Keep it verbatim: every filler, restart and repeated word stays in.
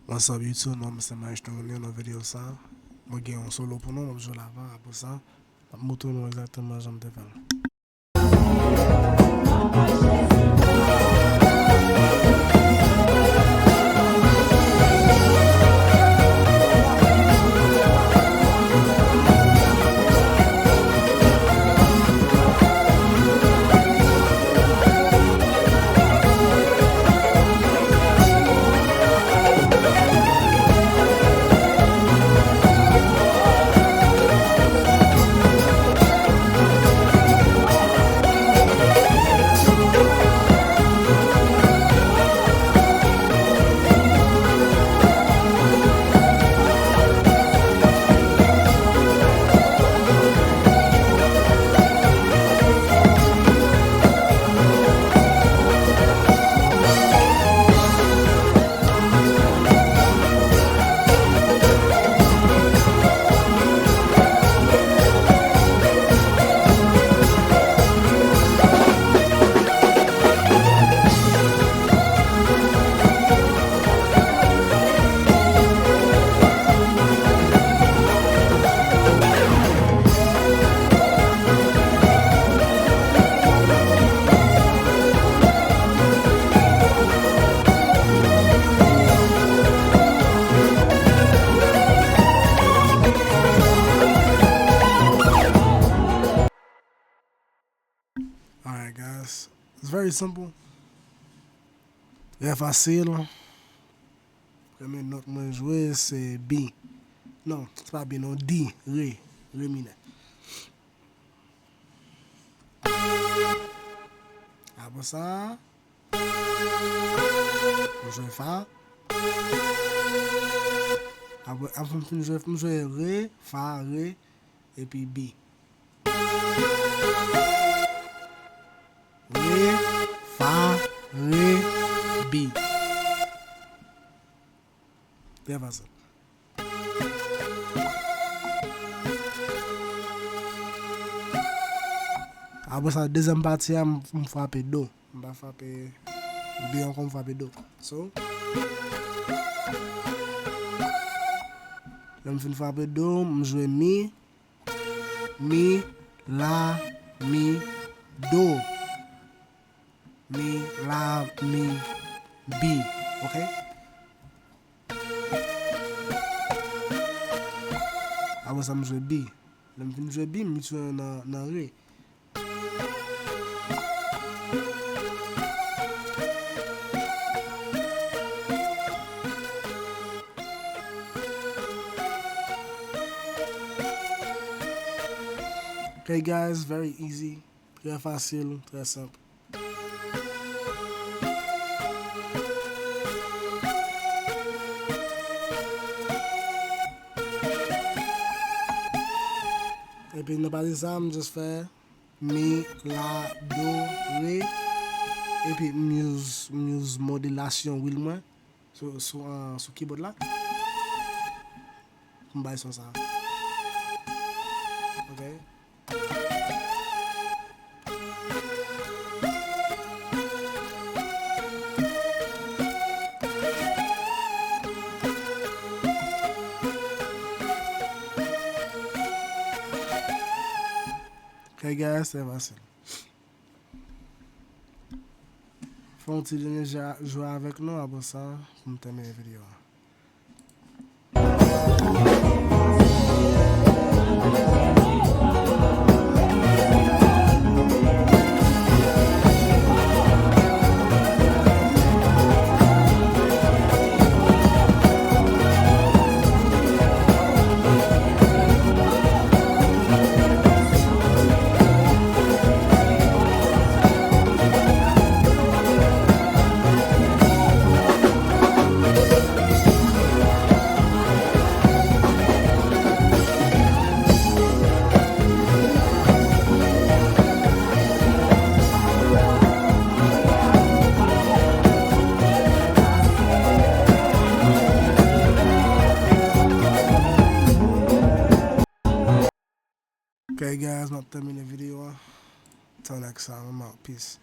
What's up YouTube, mwen se Maestro René nan videyo sa. Mwen gen yon solo pou nou, mwen jwe l avan, apre sa, mwen montre nou egzakteman jan m te fè l. Alright, guys. It's very simple. Trè fasil. Premye nòt mwen jwe, se B. Non, se pa B, non, D. Re. Re minè. Apre sa, m jwe fa. Apre, apre m fin jwe, m jwe re, fa, re, epi B. Re, fa, re, B. Trè fasil. Apre sa, dezyèm pati a, m, m frape do. M pa frape B ankò, m frape do. So, lè m fin frape do, m jwe mi, mi, la, mi, do. Mi, la, mi, B. Ok? Apre sa, m jwe B. Lè m fin jwe B, m retounen nan, nan re. Okay, guys, very easy. Trè fasil, trè senp. Epi nan pati sa, m just fè mi, la, do, re. Epi m use, m use modulation wheel mwen sou, sou, ah, sou keyboard la. Pou m bay son sa. Ok. Ok, guys, se fasil. Fè yon ti dènye ja-, jwe avèk nou, apre sa, pou m tèmine videyo a. Ok, guys, m ap tèmine videyo a. Till next time, I'm out. Peace.